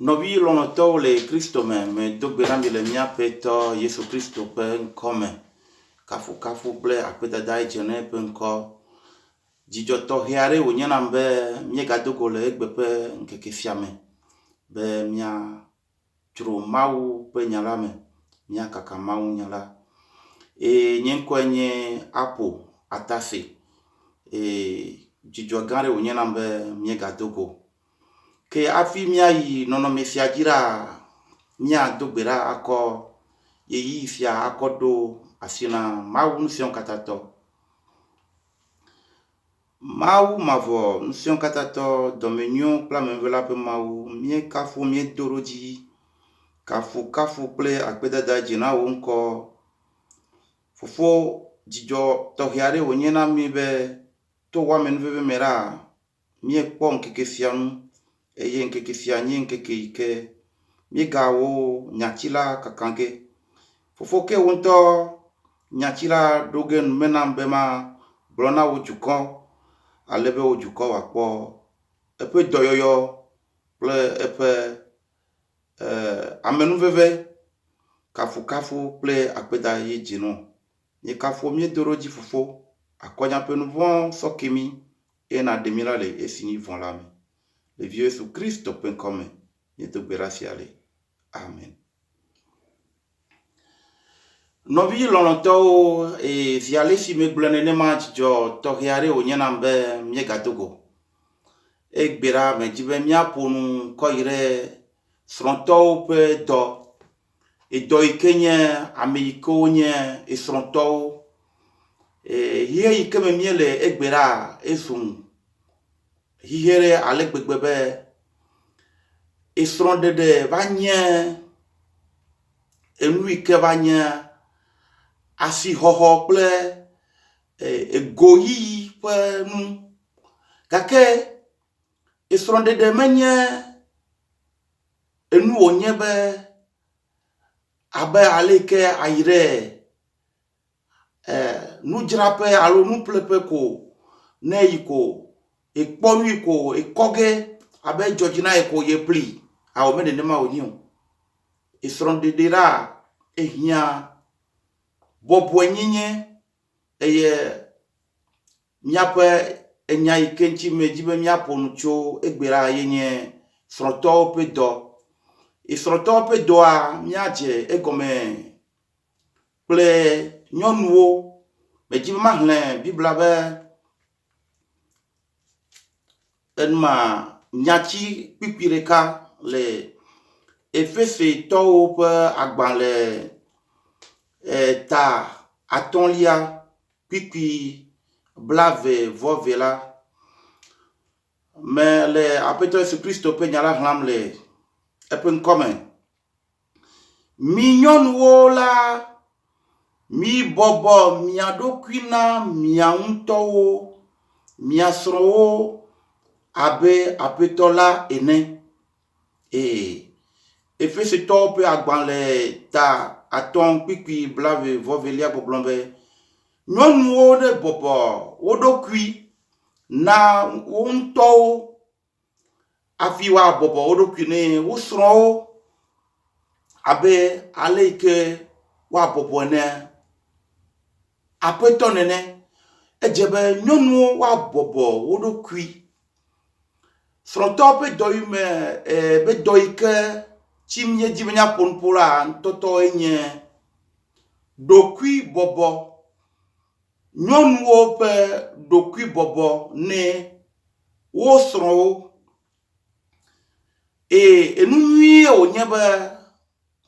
Nɔvi lɔlɔ̃tɔwo le Kristo me, medo gbe na mi le mía Aƒetɔ Yesu Kristo ƒe ŋkɔ me. Kafukafu kple akpedada dze na eƒe ŋkɔ. Dzidzɔ tɔxɛ aɖe wònye nam be míegado go le egbe ƒe ŋkeke sia me be míadzro Mawu ƒe nya la me, míakaka Mawu nya la. Eye nye ŋkɔe nye Apo Atase. Eye dzidzɔ gã aɖe wònye nam be míegado go. Ke hafi míayi nɔnɔme sia dzi ɖaa, míado gbe ɖa akɔ ɣeyiɣi sia akɔ ɖo asi na Mawu Ŋusẽkatãtɔ. Mawu mavɔ, Ŋusẽkatãtɔ, dɔmenyuiwo kple amenuvela ƒe Mawu, míekafu, míedo ɖo dzi. Kafukafu kple akpedada dze na wò ŋkɔ. Fofo, dzidzɔ tɔxɛ aɖe wònye na mí be to wò amenuveve me ɖaa, Míekpɔ ŋkeke sia nu, eye ŋkeke sia nye ŋkeke yi ke míegawɔ nyati la kaka ge. Fofo ke wò ŋutɔ nyati la ɖo ge nume nam be magblɔ na wò dukɔ, ale be wò dukɔ wòakpɔ eƒe dɔyɔyɔ kple eƒe e, amenuveve, kafukafu kple akpedaɣi dzinu. Míekafu míedo ɖo dzi Fofo, akɔ míaƒe nu vɔ̃ sɔ ke mí, eye nàɖe mí ɖa le esi mí vɔ̃ la me. Le Viwò Yesu Kristo ƒe ŋkɔ me míedo gbe ɖa sia le. Amen. Nɔvi lɔlɔ̃tɔwo, ee, zi alesi megblɔe nenema dzidzɔ tɔxɛ aɖe wònye nam be míegado go. Egbe ɖa medi be míaƒo nu kɔ yi ɖe srɔ̃tɔwo ƒe dɔ Edɔ yi ke nye ame yi ke wonye esrɔ̃tɔwo. Xixe yi ke me míele egbe ɖaa, ezu xixe ɖe ale gbegbe be esrɔ̃ɖeɖe va nye enu yi ke va nye asixɔxɔ kple egoyiyi ƒe nu. Gake esrɔ̃ɖeɖe menye Enu wònye be abe aleke ayi ɖe nudzraƒe alo nuƒleƒe ko ne eyi ko ekpɔ nui ko ekɔ ge abe edzɔ dzi na ye ko yeƒli. Ao me nenema wònye o. Esrɔ̃ɖeɖe la ehiã bɔbɔenyenye eye Míaƒe enya yi ke ŋuti medi be míaƒo nu tso egbe la ye nye srɔ̃tɔwo ƒe dɔ. Srɔ̃tɔwo ƒe dɔa, míadze egɔme kple nyɔnuwo. Medi be maxlẽ Biblia be enuma nyati kpukpui ɖeka le Efesotɔwo ƒe agbalẽ eta atɔ̃lia kpukpui blave vɔ ve la me le Aƒetɔ Yesu Kristo ƒe nya la xlẽm le eƒe ŋkɔ me. Mi nyɔnuwo la, mibɔbɔ mia ɖokui na mia ŋutɔwo, mia srɔ̃wo abe Aƒetɔ la ene. Ee, Efesotɔwo ƒe agbalẽ ta atɔ̃ kpukpui blave vɔ velia gbɔgblɔ be, Nyɔnuwo ne bɔbɔ wo ɖokui na wo ŋutɔwo hafi woabɔbɔ wo ɖokui ne wo srɔ̃wo abe ale yi ke woabɔbɔ ne aƒetɔ nene. Edze be nyɔnuwo woabɔbɔ wo ɖokui Srɔ̃tɔ ƒe dɔ yi me e be dɔ yi ke tsi míedi be míaƒo nuƒo la ŋutɔtɔe nye ɖokuibɔbɔ. Nyɔnuwo ƒe ɖokuibɔbɔ ne wo srɔ̃wo eye enu nyuie wònye be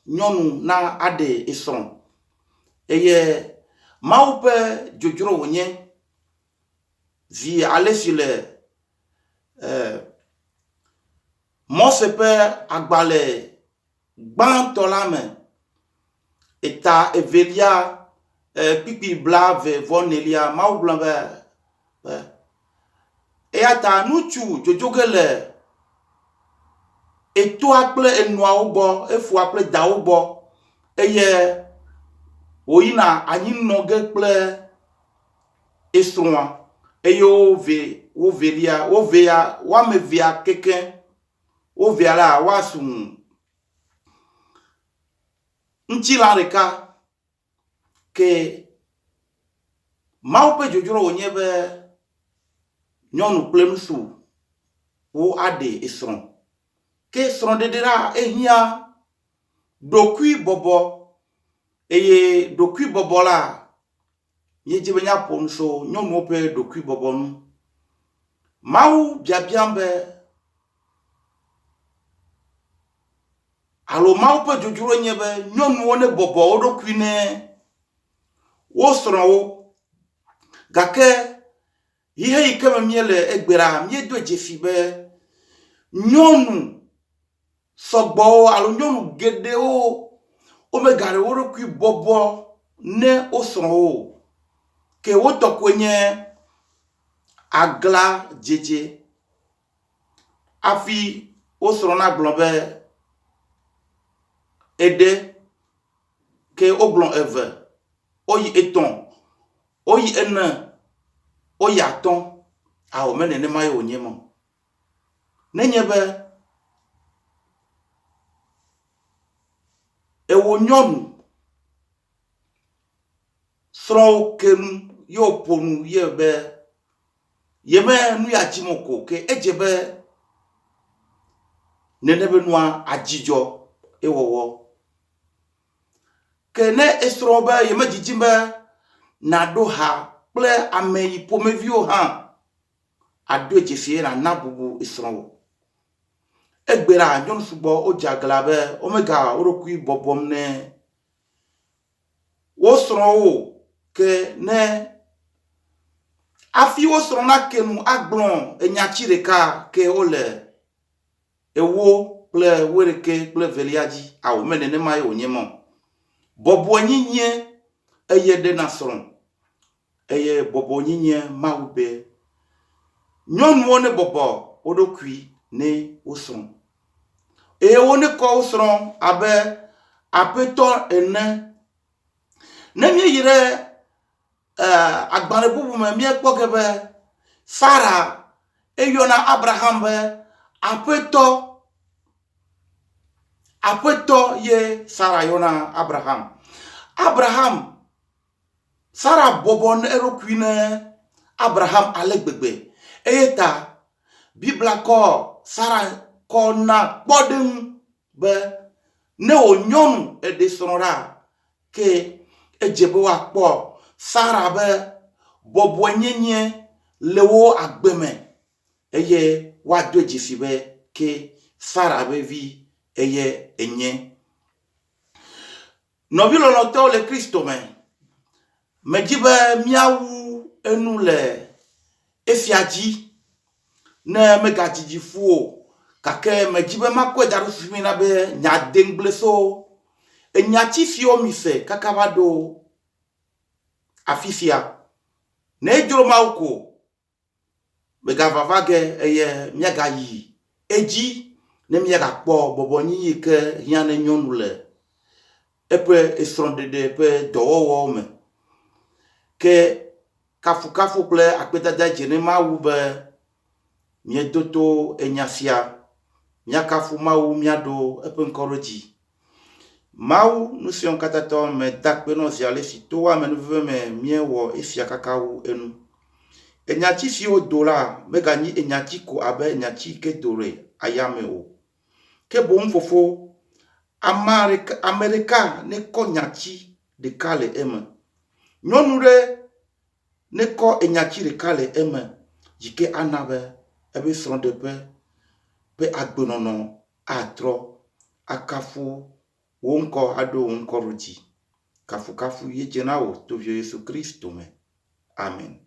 nyɔnu na aɖe esrɔ̃ eye Mawu ƒe dzodzro wònye. Zi ale si le eh, Mose ƒe agbalẽ gbãtɔ la me, eta evelia, eh, kpikpi blave vɔ nelia, Mawu gblɔ be, be eya ta ŋutsu dzodzo ge le etoa kple enuawo gbɔ, efoa kple dawo gbɔ eye wòyina anyi nɔ ge kple esrɔ̃a eye wo ve wo velia wo vea wo ame evea kekeŋ. Wo vea la, woazu ŋutilã ɖeka. Ke Mawu ƒe dzodzro wònye be nyɔnu kple ŋutsu wo aɖe esrɔ̃. Ke srɔ̃ɖeɖe la ehiã ɖokuibɔbɔ eye ɖokuibɔbɔ la míedzi be míaƒo nu so nyɔnuwo ƒe ɖokuibɔbɔ ŋu. Mawu biabiam be Alo Mawu ƒe dzodzroe nye be nyɔnuwo nebɔbɔ wo ɖokui ne wo srɔ̃wo. Gake xixe yi ke me míele egbe la, míedoe dzesi be nyɔnu sɔgbɔwo alo nyɔnu geɖewo womegaɖe wo ɖokui bɔbɔ ne wo srɔ̃wo o. Ke wo tɔ koe nye aglãdzedze. Hafi wo srɔ̃ nagblɔ be eɖe, ke wogblɔ eve, woyi etɔ̃, woyi ene, woyi atɔ̃. Ao, me nenema ye wònye ma o. Nenye be ewò nyɔnu srɔ̃wò ke nu ye wòƒo nu ye be Yeme nu ya dzi mo ko ke edze be nene be nua adzidzɔ ewɔwɔ. Ke ne esrɔ̃ be yeme dzidzim be naɖo ha kple ame yi ƒomeviwo hã, adoe dzesi ye nàna bubu esrɔ̃wò. Egbe la, nyɔnu sugbɔ wodze aglã be womega wo ɖokui bɔbɔm ne wo srɔ̃wo o, ke ne hafi wo srɔ̃ nake nu agblɔ enyatsi ɖeka ke wole ewo kple wuiɖekɛ kple evelia dzi. Ao, me nenema ye wònye ma o. Bɔbɔenyinye eye ɖena srɔ̃ eye bɔbɔnyinye Mawu be nyɔnuwo nebɔbɔ wo ɖokui ne wo srɔ̃ eye wonekɔ wo srɔ̃ abe aƒetɔ ene. Ne míeyi ɖe agbalẽ bubu me míekpɔ ge be Sara eyɔna Abraham be aƒetɔ. Aƒetɔ ye Sara yɔna Abraham. Abraham Sara bɔbɔ eɖokui ne Abraham ale gbegbe eye ta Biblia kɔ Sara kɔ na kpɔɖeŋu be ne wò nyɔnu eɖe srɔ̃ ɖa, ke edze be woakpɔ Sara be bɔbɔenyenye le wo agbe me eye woadoe dzesi be ke Sara ƒe vi eye enye. Nɔvi lɔlɔ̃tɔwo le Kristo me, medi be míawu enu le esia dzi ne megadidi fu o, gake medi be makɔe da ɖe susu me na be miade ŋugble so enyati siwo mise kaka va ɖo afisia. Ne edzro Mawu ko Megava va ge eye míagayi edzi ne míagakpɔ bɔbɔnyi yi ke hiã ne nyɔnu le eƒe srɔ̃ɖeɖe ƒe dɔwɔwɔwo me. Ke kafukafu kple akpedada dze ne Mawu be míedo to enya sia. Míakafu Mawu míaɖo eƒe ŋkɔ ɖe dzi. Mawu, Nusiwokatãtɔ, meda akpe nɔ zi ale si to wo amenuveve me míewɔ esia kaka wu enu. Enyati siwo do la meganyi enyati ko abe enyati yi ke do le ayame o. Ke boŋ Fofo, ame ɖeka nekɔ nyati ɖeka le eme. Nyɔnu ɖe nekɔ enyati ɖeka le eme yi ke ana be eƒe srɔ̃ɖeƒe ƒe agbenɔnɔ atrɔ akafu wò ŋkɔ aɖo wò ŋkɔ ɖo dzi. Kafukafu ye dze na wò to Vio Yesu Kristo me. Amen.